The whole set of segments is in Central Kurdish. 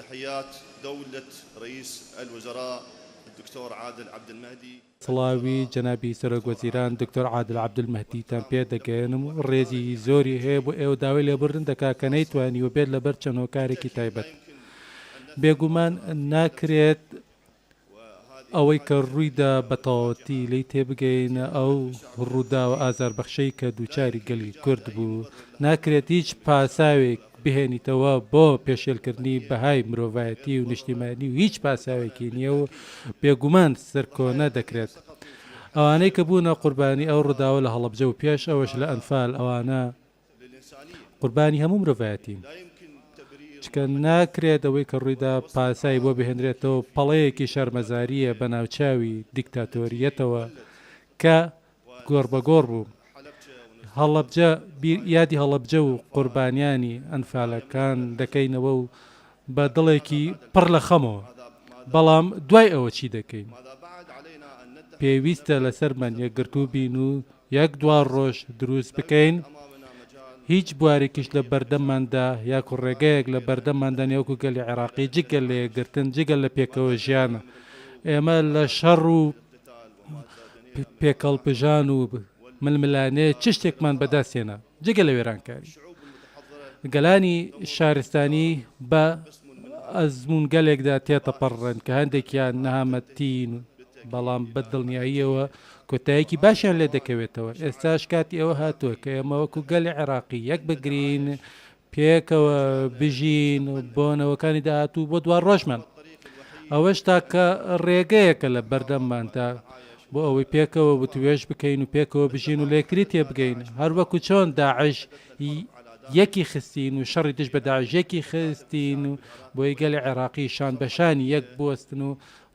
تحيات دولة رئيس الوزراء الدكتور عادل عبد المهدي. سڵاوی جەنابی سەرۆک وەزیران دکتۆر عادل عەبدولمەهدیتان پێ دەگەیەنم و ڕێزی زۆری هەیە بۆ ئێوە داوای لێبوردن دەکات کە نەیتوانیوە بێت لەبەر چەند هۆکارێکی تایبەت. بێگومان ناکرێت ئەوەی کە ڕوویدا بە تەواوەتی لێی تێبگەین، ئەو ڕووداوە ئازاربەخشەی کە دووچاری گەلی کورد بوو، ناکرێت هیچ پاساوێک بهێنیتەوە بۆ پێشێلکردنی بەهای مرۆڤایەتی و نیشتیمانی و هیچ پاساوێکی نییە و بێگومان سەرکۆنە دەکرێت. ئەوانەی کە بوونە قوربانی ئەو ڕووداوە لە هەڵەبجە و پێش ئەوەش لە ئەنفال ئەوانە قوربانی هەموو مرۆڤایەتین. چونکە ناکرێت ئەوەی کە ڕوویدا پاسای بۆ بهێنرێتەوە، پەڵەیەکی شەرمەزارییە بە ناوچاوی دیکتاتۆرییەتەوە کە گۆڕبەگۆڕ بوو. هەڵەبجە، یادی هەڵەبجە و قوربانیانی ئەنفالەکان دەکەینەوە و بە دڵێکی پڕ لە خەمەوە. بەڵام دوای ئەوە چی دەکەین؟ پێویستە لەسەرمان یەکگرتوو بین و یەک دوا ڕۆژ دروست بکەین، هیچ بوارێکیش لە بەردەمماندا یاکو ڕێگەیەک لە بەردەمماندا نیە وەکو گەلی عێراقی جگە لە یەکگرتن، جگە لە پێکەوە ژیان. ئێمە لە شەڕ و پێکەڵپژان و ململانێ چ شتێکمان بەدەست هێنا جگە لە وێرانکاری؟ گەلانی شارستانی بە ئەزموونگەلێکدا تێدەپەڕن کە هەندێکیان نەهامەتین، بەڵام بە دڵنیاییەوە کۆتاییەکی باشیان لێ دەکەوێتەوە. ئێستاش کاتی ئەوە هاتووە کە ئێمە وەکو گەلی عێراقی یەک بگرین، پێکەوە بژین بۆ نەوەکانی داهاتوو بۆ دواڕۆژمان. ئەوەش تاکە ڕێگەیەکە لە بەردەمماندا بۆ ئەوەی پێکەوە وتوێژ بکەین و پێکەوە بژین و لە یەکتری تێبگەین. هەروەکو چۆن داعش یەکی خستین و شەڕی دژ بە داعش یەکی خستین و بۆی گەلی عێراقی شان بە شانی یەک بوەستن و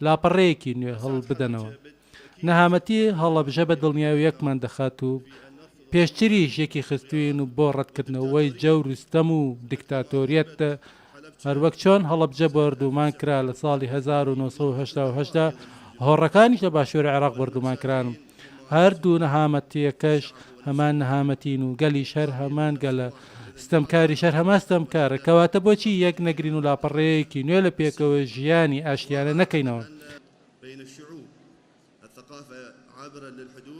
لاپەڕەیەکی نوێ هەڵبدەنەوە. نەهامەتی هەڵەبژە بە دڵنیایی یەکمان دەخات و پێشتریش یەکی خستوین و بۆ ڕەتکردنەوەی جەور و ستەم و دیکتاتۆریەت هەروەک چۆن هەڵەبجە بۆردومان کرا لە ساڵی 1970 دا هۆڕەکانیش لە باشووری عێراق بۆردومان کران هەردوو نەهامەتیەکەش هەمان نەهامەتین و گەلیش هەر هەمان گەلە ستەمکاریش هەر هەمان ستەمکارە کەواتە بۆچی یەک نەگرین و لاپەڕەیەکی نوێ لە پێکەوە ژیانی ئاشتیانە نەکەینەوە. بین الشعوب الثقافە عابرە للحدود.